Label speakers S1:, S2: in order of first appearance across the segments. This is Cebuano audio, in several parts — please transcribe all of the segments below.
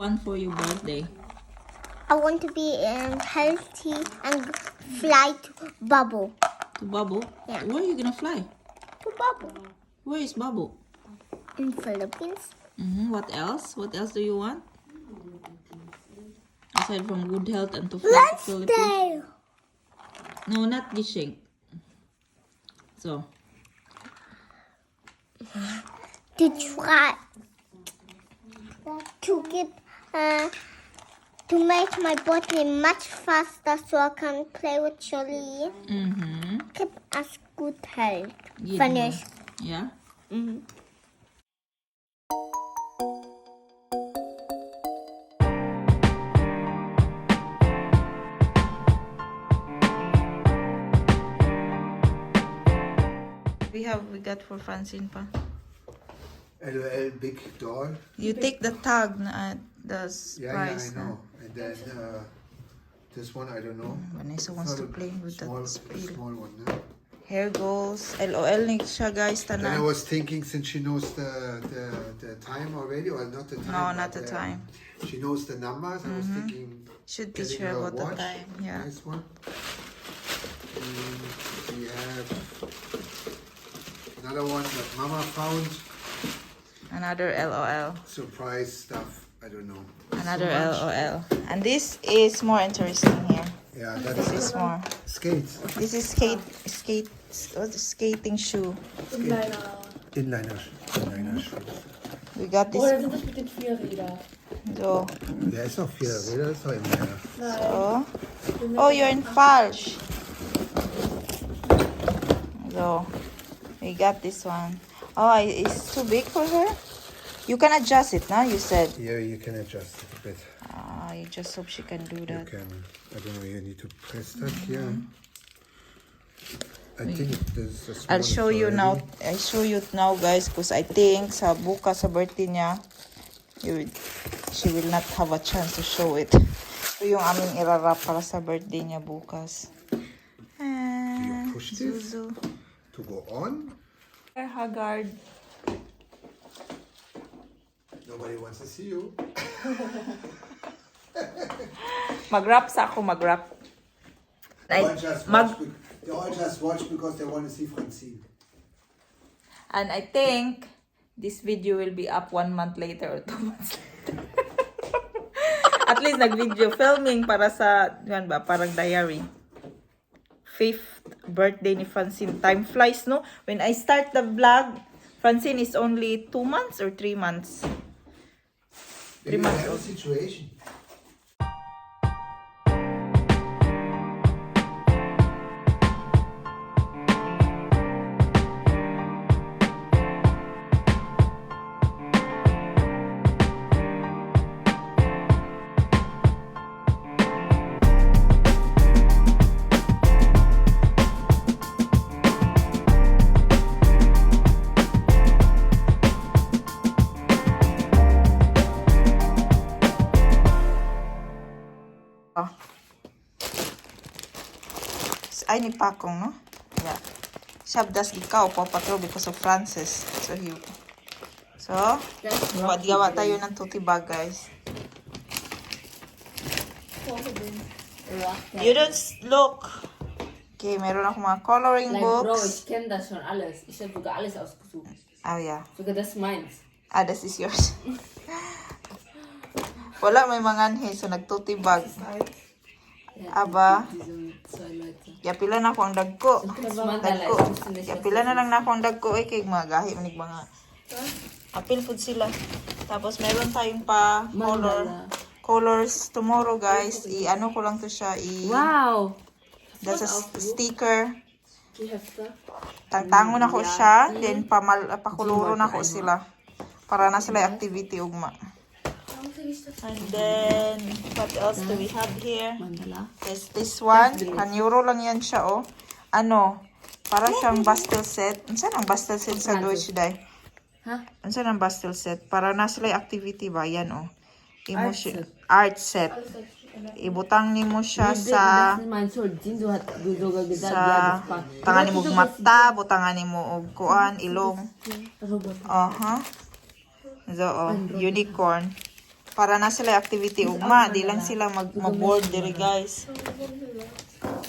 S1: One for your birthday.
S2: I want to be healthy and fly to bubble.
S1: To Bubble?
S2: Yeah.
S1: Where are you gonna fly?
S2: To bubble.
S1: Where is Bubble?
S2: In Philippines.
S1: What else? What else do you want? Aside from good health and to fly to
S2: Let's
S1: Philippines.
S2: stay.
S1: No, not Gishink. So,
S2: To try to get to make my body much faster so I can play with Jolie. Keep us good health.
S1: Yeah.
S2: Finish.
S1: Yeah. We got for Francine pa.
S3: LOL big doll.
S1: You take the tag na the
S3: Yeah,
S1: price.
S3: yeah, I know. And then this one, I don't know.
S1: Vanessa
S3: It's
S1: wants
S3: not
S1: to
S3: a
S1: play with that
S3: small,
S1: spiel.
S3: small one. No?
S1: Hair goals. LOL ni siya, guys,
S3: Then I
S1: tanan.
S3: was thinking, since she knows the time already, or not the time.
S1: No,
S3: but
S1: not the time.
S3: She knows the numbers. I was thinking
S1: Should teach
S3: getting
S1: her
S3: her a
S1: about the
S3: watch.
S1: time. Yeah.
S3: Nice one. We have another one that Mama found.
S1: Another LOL.
S3: Surprise stuff. I don't know.
S1: Another
S3: So much.
S1: LOL. And this is more interesting here.
S3: Yeah,
S1: This
S3: that's
S1: is more.
S3: skates.
S1: This is skate skate what is skating shoe.
S4: Inliner.
S3: Inliner. Inliner shoes.
S1: We got this.
S4: Oder sind das mit den Vierrädern?
S1: So,
S3: Der ist auch vier Räder, ist auch Inliner.
S1: so. Oh, you're in falsch. So, we got this one. Oh, it's too big for her. You can adjust it, now you said.
S3: Yeah, you can adjust it a bit.
S1: Ah, you just hope she can do
S3: You
S1: that.
S3: can, I don't know, you need to press that here. I think this is a
S1: I'll
S3: smallest
S1: show you now.
S3: already.
S1: I show you now, guys, because I think sa bukas sa birthday niya, she will not have a chance to show it. Ito yung aming irarap para sa birthday niya bukas. Ah,
S3: You push this?
S1: Zuzu.
S3: To go on.
S1: Haggard.
S3: Nobody wants to see you.
S1: Mag-wrap sa ako, mag-wrap.
S3: They all just
S1: Mag
S3: watch, they all just watch because they want to see Francine.
S1: And I think this video will be up one month later or 2 months later. At least nag-video filming para sa, yan ba, parang diary. Fifth birthday ni Francine. Time flies, no? When I start the vlog, Francine is only 2 months or 3 months. 3
S3: You
S1: months
S3: have a
S1: old.
S3: situation.
S1: Oh. Ay, ni Pakong, no? Yeah. Siya das ikaw, Paw Patrol, because of Francis. So, he... So, gawa tayo ng tote bag, guys. You don't look. Okay, meron ako mga coloring
S4: Like, Bro,
S1: books.
S4: ich kenne das schon alles. Ich habe sogar alles ausgesucht.
S1: Oh, yeah.
S4: Sogar das meins.
S1: Ah, this is yours. Wala, may mga anhe. So, nag-tote bag.
S4: Ja,
S1: Aba.
S4: Die sind zwei Leute.
S1: Yapila na ako ang dagko.
S4: Das Mandala,
S1: Dagko.
S4: ich wusste nicht, was
S1: Yapila na lang na ako ang dagko eh kay mga gahi manig mga apil pud sila. Tapos meron tayong pa color
S4: Mandala.
S1: Colors tomorrow, guys. I-ano ko lang to siya i
S4: Wow!
S1: That's a sticker.
S4: Die Hefte.
S1: Tangtangon na ko siya, then pamal pakuluro na ko sila para na sila yung activity ugma. And then what else do we have here?
S4: Mandala.
S1: Is this one. Kanyuro lang yan siya, oh. Ano? Para siyang pastel set. Unsa ang pastel set sa Deutsch, day?
S4: Ha?
S1: Unsa ang pastel set? Para na sila yung activity ba? Yan, oh. Imo siya, art set. Ibutang nimo siya sa
S4: Das ist mein Schuld. Jinso hat sogar gesagt,
S1: sa
S4: ja, das passt.
S1: tangan nimo og mata, butangan nimo og kuan, ilong.
S4: Roboter.
S1: Aha. So, oh, unicorn. Para na sila activity ugma, di lang sila mag board diri, guys.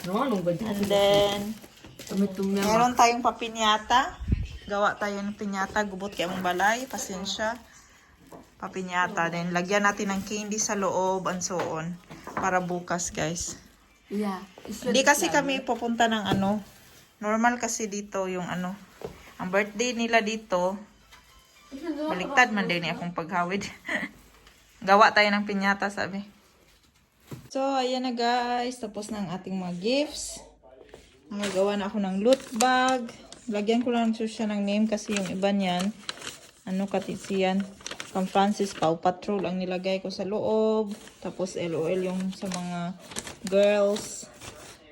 S1: And then,
S4: Damit du mehr
S1: meron tayong papinyata. Gawa tayo ng pinyata. Gubot kay among balay. Pasensya. Papinyata. Then, lagyan natin ng candy sa loob and so on. Para bukas, guys.
S4: Ja. Ich
S1: Hindi kasi kami pupunta ng ano. Normal kasi dito yung ano. Ang birthday nila dito, baliktad man din akong paghawid. Gawa tayo ng pinyata, sabi. So, ayan na, guys. Tapos na ang ating mga gifts. Nakagawa na ako ng loot bag. Lagyan ko lang siya ng name kasi yung iba niyan, ano katisiyan, Kang Francis Paw Patrol ang nilagay ko sa loob. Tapos LOL yung sa mga girls.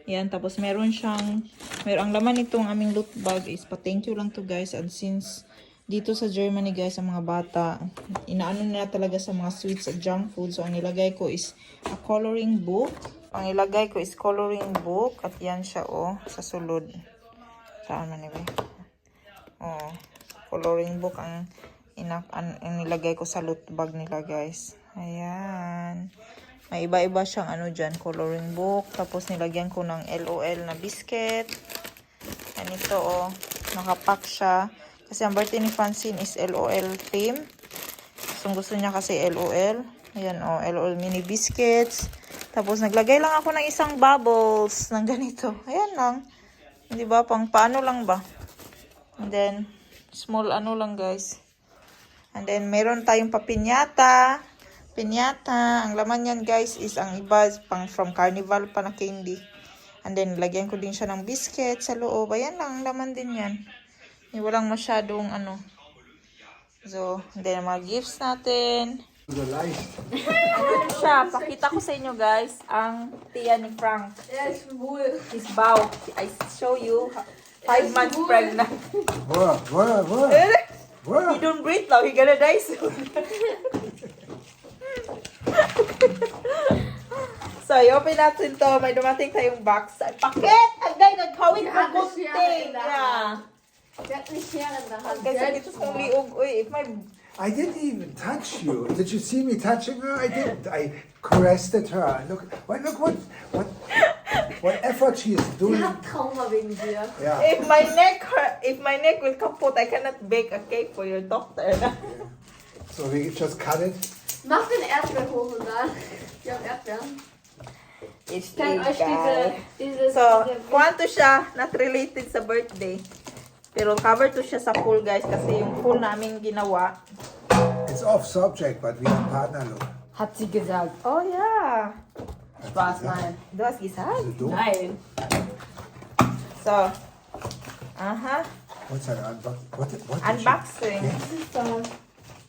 S1: Yan, tapos meron ang laman nitong aming loot bag is pa-thank you lang to, guys. And since dito sa Germany, guys, ang mga bata, inaano nila talaga sa mga sweets at junk food. So, ang nilagay ko is a coloring book. Ang nilagay ko is coloring book. At yan siya, oh, sa sulod. Saan man ba? Oh, coloring book ang nilagay ko sa loot bag nila, guys. Ayan. May iba-iba siyang ano dyan, coloring book. Tapos nilagyan ko ng LOL na biscuit. Ganito, oh. Nakapack siya. Kasi ang birthday ni Francine is LOL theme. So, gusto niya kasi LOL. Ayan, oh, LOL mini biscuits. Tapos, naglagay lang ako ng isang bubbles ng ganito. Ayan lang. Di ba? Pang paano lang ba? And then, small ano lang, guys. And then, meron tayong papinyata. Pinyata. Ang laman yan, guys, is ang iba is pang from carnival pa na candy. And then, lagyan ko din siya ng biscuit sa loob. Ayan lang, ang laman din yan. Yung walang masyadong ano. So, and then, ang mga gifts natin.
S3: So leicht.
S1: Ano siya? Pakita ko sa inyo, guys, ang tiyan ni Frank.
S4: Er ist schwul.
S1: His Bauch. I show you. 5 months pregnant.
S3: Wo, wo, wo? Wo?
S1: He don't breathe now. He gonna die soon. So, i-open natin to. May dumating tayong box. Ay, paket! Agay, nagkawit
S4: Ja,
S1: ko
S4: das
S1: gunting.
S4: Schere in der
S1: Yeah.
S4: Der hat eine Schere in der Hand.
S1: Kay sakit sa kong liog. Uy, if my.
S3: I didn't even touch you. Did you see me touching her? I didn't. I caressed at her. And look, well, look what effort she is
S4: Sie
S3: doing.
S4: hat Trauma wegen dir.
S3: Yeah.
S1: If my neck hurt, if my neck will kaput, I cannot bake a cake for your doctor.
S3: So we just cut it.
S4: Mach den Erdbeerkuchen da. Wir haben Erdbeeren.
S1: It's
S4: Ich kann euch dieses,
S1: So,
S4: diese
S1: kwanto siya, not related sa birthday. Pero cover to siya sa pool, guys, kasi yung pool namin ginawa.
S3: It's off subject, but we are partner look.
S4: Hat sie gesagt.
S1: Oh, yeah.
S4: Spaß, nein.
S1: Du hast gesagt?
S3: So dumm.
S4: Nein.
S1: So, aha.
S3: What's that? Unbox? What did she-
S1: Unboxing.
S4: Was ist das?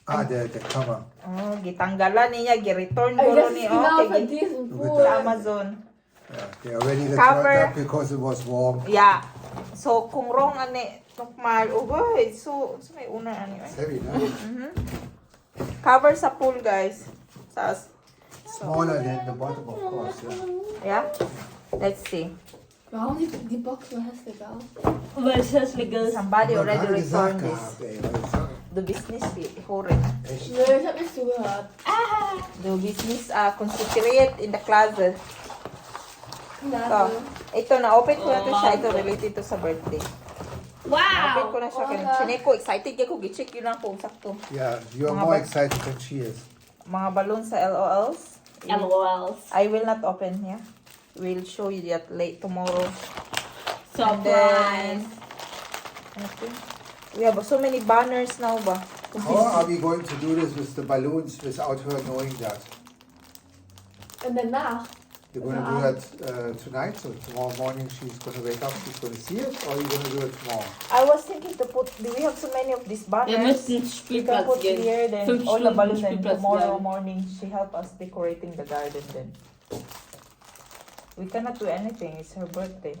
S3: Ah, the cover.
S1: Oh, gitanggalan niya, gi-return
S4: Ey,
S1: ko
S4: das
S1: ni
S4: ist genau
S1: okay,
S4: von
S1: gi-
S4: diesem
S3: Du
S4: Pool.
S1: sa Amazon.
S3: Yeah, they already returned
S1: Cover.
S3: that because it was warm.
S1: Yeah. So, kung wrong ani, tukmal, ugay. So may una ani.
S3: It's heavy, no?
S1: Cover sa pool, guys. Sa,
S3: Smaller than the bottom, of course. Yeah.
S1: Yeah? Let's see.
S4: Warum sieht die Box so hässlich aus?
S5: Weil es hässlich ist.
S1: Somebody
S3: Hab
S1: already
S3: gerade gesagt
S1: returned this.
S3: gehabt, ey. Was ist
S1: Do business hore.
S3: echt?
S4: Nö, ich hab nicht zugehört.
S1: Do business concentrate in the closet. So, ito na open ko na to siya. Ito related to sa birthday. Open ko na siya. Kaya chinek ko, excited kaya ko. Gicheck yun lang kung sakto.
S3: Yeah, you are
S1: Mga
S3: more excited than she is.
S1: Mga balloon sa LOLs.
S5: LOLs.
S1: I will not open, yeah. We'll show you that late tomorrow.
S5: Surprise.
S1: I think we have so many banners now ba?
S3: How are we going to do this with the balloons without her knowing that?
S4: In der Nacht.
S3: You're going to do that tonight, so tomorrow morning she's going to wake up, she's going to see it, or you're going to do it tomorrow?
S1: I was thinking to put, do we have so many of these
S5: Wir
S1: banners?
S5: müssen
S1: We can
S5: Spielplatz
S1: put
S5: gehen.
S1: here then
S5: Fünf
S1: all the
S5: Stunden
S1: balloons and
S5: Spielplatz
S1: tomorrow
S5: bleiben.
S1: morning she help us decorating the garden then. We cannot do anything. It's her birthday.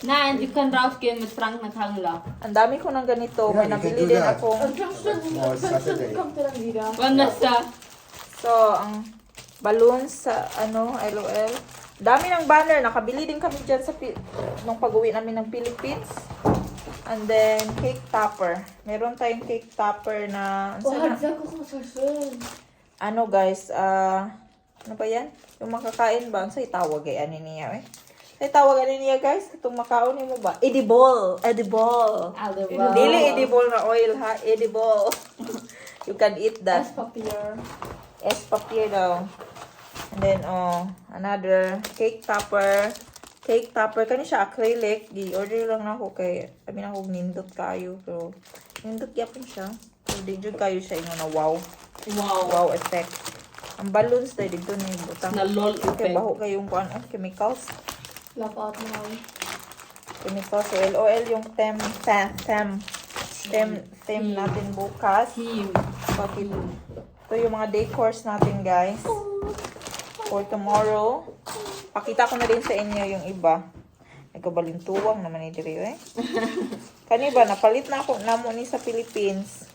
S5: Nein, wir können rausgehen mit Frank nach Kangla.
S1: Ang dami ko ng ganito.
S3: Yeah,
S1: May
S3: we can
S1: nabili
S3: do
S1: din
S3: that.
S1: akong
S4: In 5 Stunden,
S3: Tomorrow
S4: in
S3: is
S4: 5
S3: Saturday.
S4: Stunden kommt er dann wieder.
S5: Wann das da?
S1: So, ang balloons sa ano, LOL. Dami ng banner. Nakabili din kami dyan sa nung pag-uwi namin ng Philippines. And then, cake topper. Meron tayong cake topper na, ano
S4: Oh,
S1: sana?
S4: dieser Kuchen ist so schön.
S1: Ano guys, ah, ano ba yan? Yung makakain ba? Ang sa'y tawag eh, ano niya eh? Sa'y tawag ano niya, guys? Itong makaon mo ba? Edible! Edible!
S5: Edible.
S1: Dili edible na oil ha, edible. You can eat that.
S4: Papier.
S1: Esspapier daw. And then, oh, another cake topper. Cake topper. Kani siya acrylic. Gi-order lang na ako kay, I mean, ako nindot kayo. Pero, nindot gyapon siya. Pero di jud kayo siya ingon na wow.
S5: Wow.
S1: Wow effect. Ang balloons dahil dito ni butang.
S5: Na lol
S1: Okay,
S5: effect.
S1: baho kayong kuan, oh, chemicals.
S4: Love out now.
S1: Chemicals. So, LOL yung theme, theme, theme, theme, theme natin bukas.
S5: Team.
S1: Bakit? Ito yung mga decors natin, guys. For tomorrow. Pakita ko na din sa inyo yung iba. Nagkabalintuwang naman ni diri eh. Kani ba, napalit na ako namo ni sa Philippines.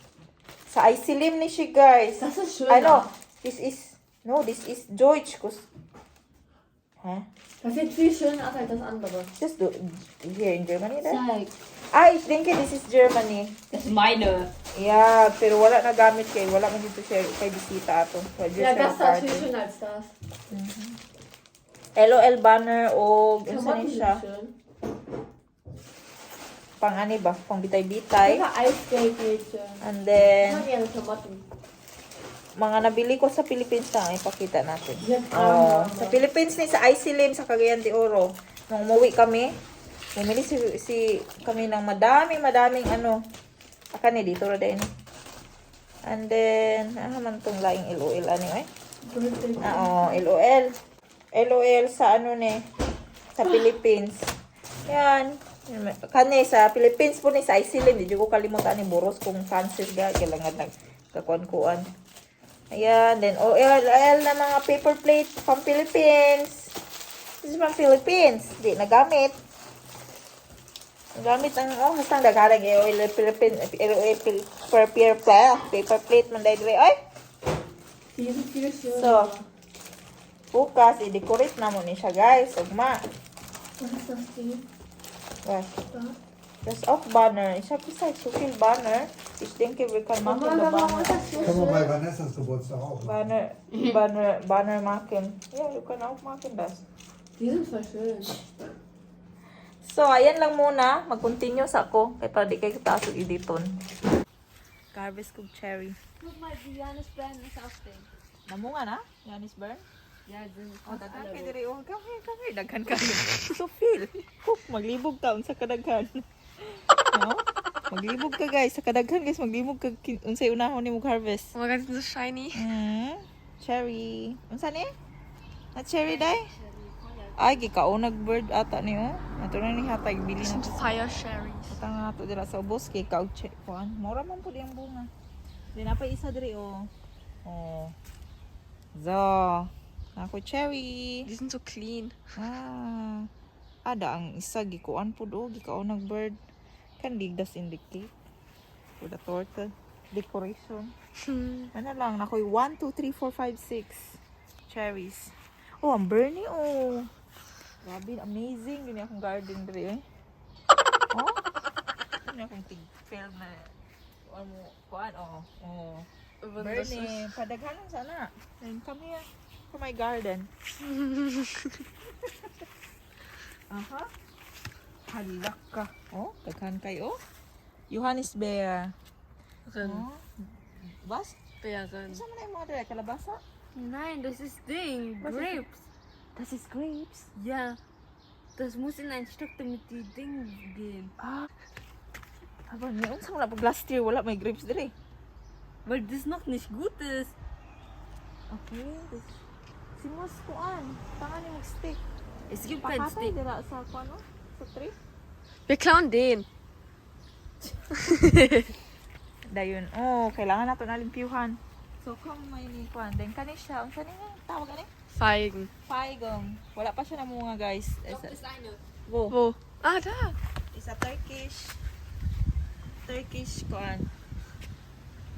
S1: Sa Isilim ni siya, guys.
S4: Das ist schön.
S1: Ano? This is, no, this is Deutsch. Kus, huh?
S4: Das sieht viel schöner aus als das andere.
S1: Just do, here in Germany then?
S5: Zeig.
S1: Ah, ich denke, this is Germany.
S5: Das ist meine.
S1: Yeah, pero wala na gamit kay wala man dito siya kay bisita ato. Wala
S4: Ja,
S1: siya
S4: das da ist viel
S1: garden.
S4: schöner als das.
S1: LOL banner o unsa
S4: Klamotten
S1: ni
S4: sind
S1: siya?
S4: schön.
S1: Pang ani ba? Pang bitay-bitay.
S4: Sogar Eisgate-Mädchen.
S1: And
S4: Ich
S1: then
S4: mag gerne Klamotten.
S1: Mga nabili ko sa Philippines lang ipakita natin.
S4: Yan,
S1: Oh,
S4: ah,
S1: sa Philippines ni sa Isilim sa Cagayan de Oro. Nung umuwi kami, bumili si kami ng madaming madaming ano. Aka ni dito ra din. And then, ah man tong laing LOL ani eh.
S4: Birthday.
S1: Ah, oo, LOL. LOL sa ano ni sa Philippines. Yan. Kani sa Philippines po ni sa Iceland, di ko kalimutan ni Boros kung Francis ga kailangan nag kakuan-kuan. Ayan, then OL L na mga paper plate from Philippines. This is from Philippines. Di nagamit. Nagamit ang oh, hastang daghan LOL Philippines LOL paper plate, paper plate man dai diri. Ay,
S4: Die sind viel schöner.
S1: So, bukas, i-decorate na mo ni siya, guys. Ugma.
S4: Was ist das Ding?
S1: Was?
S4: Da.
S1: Das auch Banner. Ich habe gesagt, so viel Banner. Ich denke, wir können machen
S4: Mama,
S1: the
S4: warum
S1: Banner.
S4: ist das so
S3: Können wir bei
S4: schön?
S3: Vanessas Geburtstag auch machen.
S1: Banner, Banner, Banner machen. Ja, you can auch machen das.
S4: Die sind voll schön.
S1: So, ayan lang muna. Mag-continue sa ako. Kaya para di kayo taas og editon. Harvest kog cherry.
S5: Guck mal, die Janis Band ist auch Ding.
S1: Namunga na? Janis Burn?
S5: Ja, sind
S1: Oh, daghan kay diri. Oh, come here, come here. Daghan kayo. So feel. Cook, maglibog ka unsa kadaghan. No? Maglibog ka, guys, sa kadaghan, guys, maglibog ka unsay unahon nimo harvest.
S6: Oh my God, it's so shiny.
S1: Cherry. Unsa ni? Na cherry dai? Ay, gikaunag bird ata ni oh. Ato na ni hatag bili na.
S6: Fire cherries.
S1: Butang na nato dira sa ubos kay kaog che kuan. Mura man pud ang bunga. Di na pa isa diri oh. Oh. So, ako cherry.
S6: Die sind so clean.
S1: Ah. Ada ang isa gikuan pud oh, gikaon bird. Kan ligdas in the cake. For the torta decoration. Ano lang, nakoy 1, 2, 3, 4, 5, 6 cherries. Oh, ang Bernie, oh. Grabe, amazing. Yun akong garden diri, eh. Oh? Yun akong tig-film na. Kuan mo, kuan, oh. Oh. Bernie, padaghanon sana. Then come here to my garden. Aha. Halak ka. Oh, daghan kayo. Johannes Bear.
S6: Rin.
S1: Oh. Was?
S6: Beeren.
S1: Unsa man na imong dere kalabasa?
S5: Nein, das ist Ding. Grapes.
S1: Das ist grapes.
S5: Ja. Das muss in ein Stück, damit die Dinge gehen.
S1: Ah. Aba, ni unsa man na pag last year wala may grapes dere.
S5: Weil das noch nicht gut ist.
S1: Okay. This si Mus kuan. Tanga ni mag stick.
S5: Es gibt keinen
S1: Pakatay
S5: Stick.
S1: dira sa kuan no? Sa tree.
S6: Wir klauen den.
S1: Dayon. Oh, kailangan nato na limpyuhan. So kung may ni kuan, then kani siya unsa ni nga tawag ani?
S6: Feigen.
S1: Paigong. Wala pa siya namunga, guys.
S5: Doch, das eine.
S1: Wo?
S6: Wo? Ah, da.
S1: Isa Turkish kuan.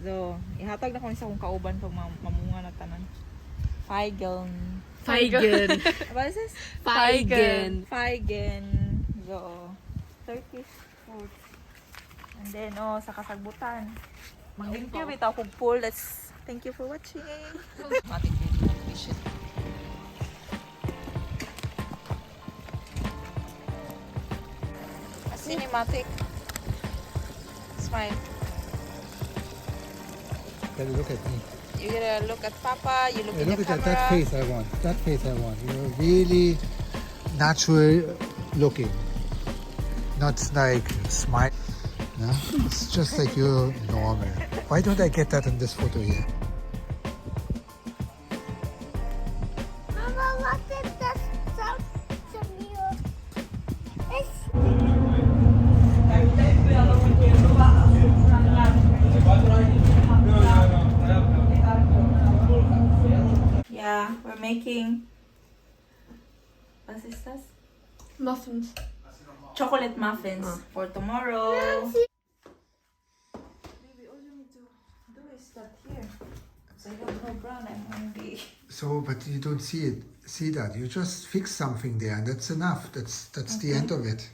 S1: So, ihatag na ko ni sa akong kauban pag mamunga na tanan. Feigeln.
S5: Feigen.
S1: What is this?
S5: Feigen.
S1: Feigen. So, Turkish food. And then, oh, sa kasagbutan. Manglimpyo bitaw kog pool. That's Thank you for watching. A cinematic smile.
S3: Gotta look at me.
S1: You gotta look at Papa, you look
S3: Hey,
S1: in
S3: look
S1: the
S3: at
S1: camera.
S3: that, that face I want. That face I want. You're really natural looking. Not like smile. No? It's just like you're normal. Why don't I get that in this photo here?
S2: Mama, what is das sound to me? It's
S1: Yeah, we're making, was ist das?
S6: Muffins.
S1: Chocolate muffins for tomorrow. Baby, all you need to do is start here. So I have no brown, I'm hungry.
S3: So, but you don't see it. See that? You just fix something there, and that's enough. That's the end of it.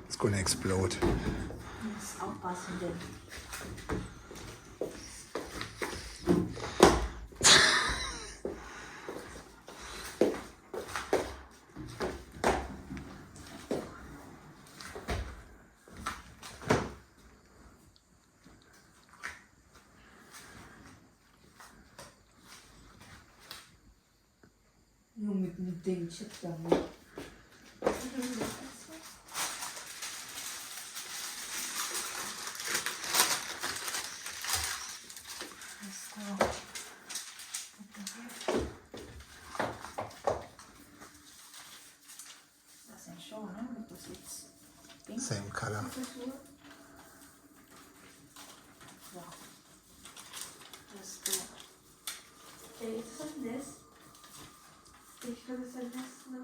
S3: It's gonna explode.
S1: Muss aufpassen, denn.
S4: Nur mit dem Chip da. Ne?
S1: Doesn't show, no? Because it's pink.
S3: Same color.
S1: Wow. Just do.
S6: Ey, ist das ein Nest? Ich glaube, es ist ein Nest, ne?